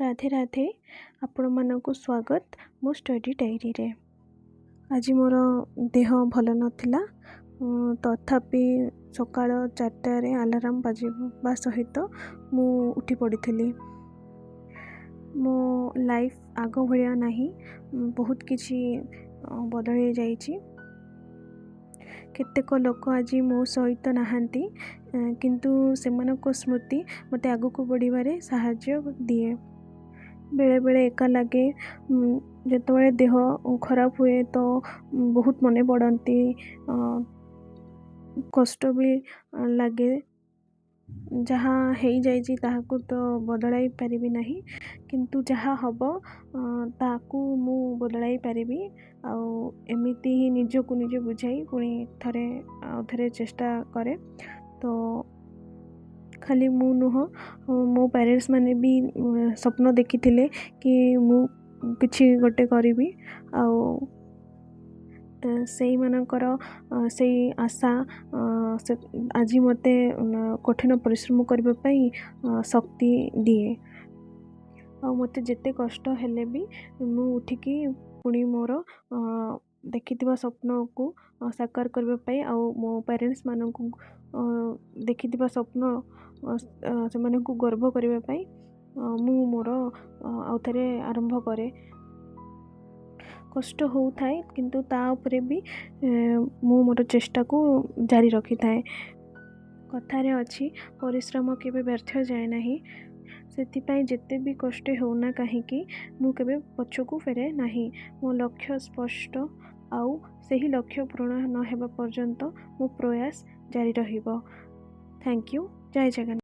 ରାଧେ ରାଧେ। ଆପଣମାନଙ୍କୁ ସ୍ୱାଗତ ମୋ ଷ୍ଟଡ଼ି ଡାଏରୀରେ। ଆଜି ମୋର ଦେହ ଭଲ ନଥିଲା, ତଥାପି ସକାଳ 4ଟାରେ ଆଲାର୍ମ ବାଜିବା ସହିତ ମୁଁ ଉଠି ପଡ଼ିଥିଲି। ମୋ ଲାଇଫ୍ ଆଗ ଭଳିଆ ନାହିଁ, ବହୁତ କିଛି ବଦଳି ଯାଇଛି। କେତେକ ଲୋକ ଆଜି ମୋ ସହିତ ନାହାନ୍ତି, କିନ୍ତୁ ସେମାନଙ୍କ ସ୍ମୃତି ମୋତେ ଆଗକୁ ବଢ଼ିବାରେ ସାହାଯ୍ୟ ଦିଏ। ବେଳେବେଳେ ଏକା ଲାଗେ। ଯେତେବେଳେ ଦେହ ଖରାପ ହୁଏ ତ ବହୁତ ମନେ ପଡ଼ନ୍ତି, କଷ୍ଟ ବି ଲାଗେ। ଯାହା ହେଇଯାଇଛି ତାହାକୁ ତ ବଦଳାଇ ପାରିବି ନାହିଁ, କିନ୍ତୁ ଯାହା ହେବ ତାକୁ ମୁଁ ବଦଳାଇ ପାରିବି। ଆଉ ଏମିତି ହିଁ ନିଜକୁ ନିଜେ ବୁଝାଇ ପୁଣି ଥରେ ଆଉ ଥରେ ଚେଷ୍ଟା କରେ। ତ ଖାଲି ମୁଁ ନୁହଁ, ମୋ ପ୍ୟାରେଣ୍ଟସ୍ ମାନେ ବି ସ୍ୱପ୍ନ ଦେଖିଥିଲେ କି ମୁଁ କିଛି ଗୋଟେ କରିବି। ଆଉ ସେଇମାନଙ୍କର ସେଇ ଆଶା ସେ ଆଜି ମୋତେ କଠିନ ପରିଶ୍ରମ କରିବା ପାଇଁ ଶକ୍ତି ଦିଏ। ଆଉ ମୋତେ ଯେତେ କଷ୍ଟ ହେଲେ ବି ମୁଁ ଉଠିକି ପୁଣି ମୋର ଦେଖିଥିବା ସ୍ୱପ୍ନକୁ ସାକାର କରିବା ପାଇଁ ଆଉ ମୋ ପ୍ୟାରେଣ୍ଟସ୍ମାନଙ୍କୁ ଦେଖିଥିବା ସ୍ୱପ୍ନ, ସେମାନଙ୍କୁ ଗର୍ବ କରିବା ପାଇଁ ମୁଁ ମୋର ଆଉ ଥରେ ଆରମ୍ଭ କରେ। କଷ୍ଟ ହେଉଥାଏ, କିନ୍ତୁ ତା ଉପରେ ବି ମୁଁ ମୋର ଚେଷ୍ଟାକୁ ଜାରି ରଖିଥାଏ। କଥାରେ ଅଛି, ପରିଶ୍ରମ କେବେ ବ୍ୟର୍ଥ ଯାଏ ନାହିଁ। ସେଥିପାଇଁ ଯେତେ ବି କଷ୍ଟ ହେଉନା କାହିଁକି, ମୁଁ କେବେ ପଛକୁ ଫେରେ ନାହିଁ। ମୋ ଲକ୍ଷ୍ୟ ସ୍ପଷ୍ଟ, ଆଉ ସେହି ଲକ୍ଷ୍ୟ ପୂରଣ ନ ହେବା ପର୍ଯ୍ୟନ୍ତ ମୋ ପ୍ରୟାସ ଜାରି ରହିବ। Thank you. Jay Jagannath.